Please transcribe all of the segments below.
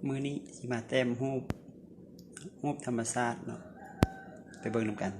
ມື້ນີ້ຊິມາແຕ້ມຮູບ ຮູບທຳມະຊາດເນາະ ໄປເບິ່ງນຳກັນ.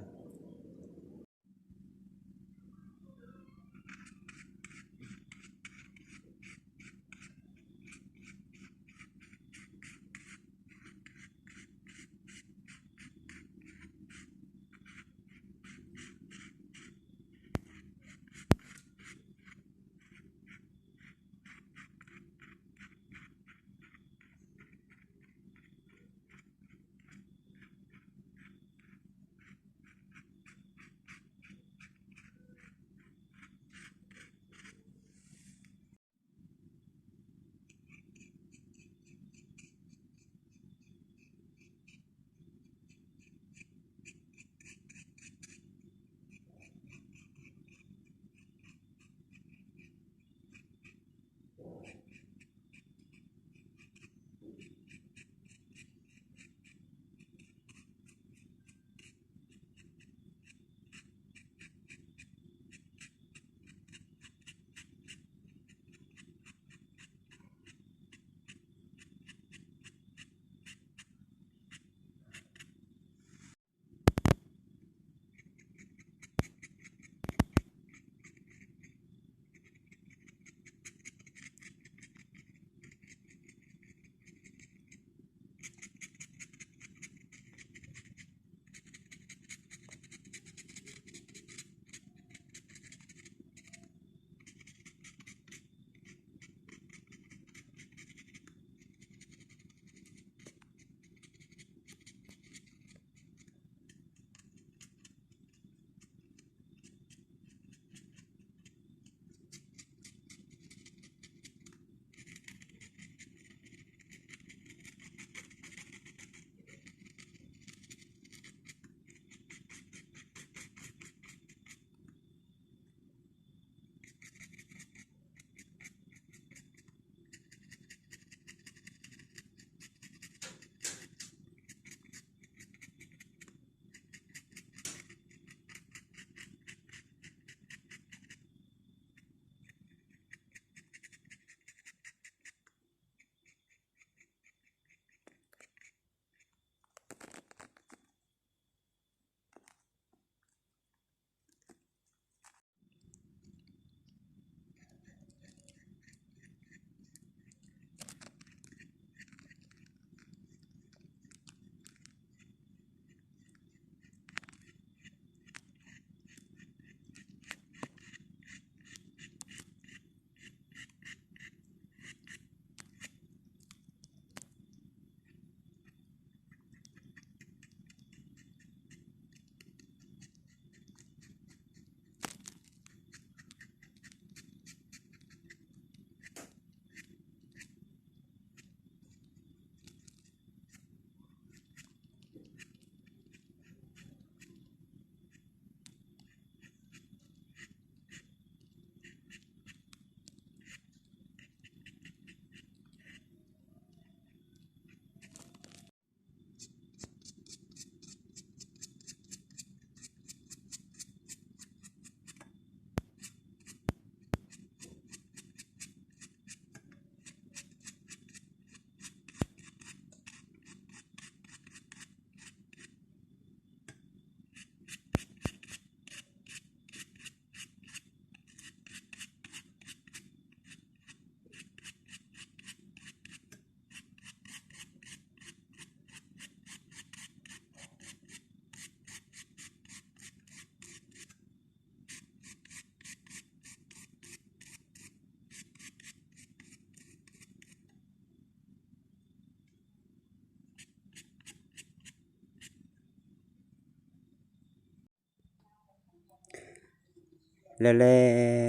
ແລ້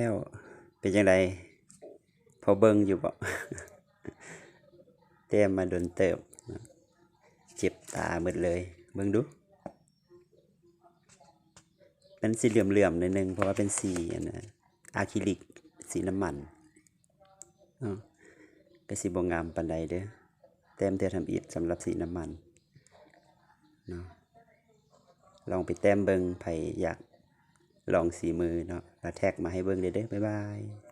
ວໆ ເປັນຈັ່ງໃດ? ພໍເບິ່ງຢູ່ບໍ່? ແຕ້ມມາດົນເຕີບ ເຈັບຕາໝົດເລີຍ. ເບິ່ງດູ ມັນຊິເຫຼືອມໆ ໜ້ອຍໜຶ່ງ ເພາະວ່າເປັນສີອັນນະ ອາຄຣິລິກ ສີນ້ຳມັນເນາະ ກໍຊິບໍ່ງາມປານໃດເດີ້. ແຕ້ມເທື່ອທຳອິດສຳລັບສີນ້ຳມັນເນາະ. ລອງໄປແຕ້ມເບິ່ງ ໃຜຢາກລອງສີມືເນາະ ລະແທັກມາໃຫ້ເບິ່ງເດີ້. ບາຍບາຍ.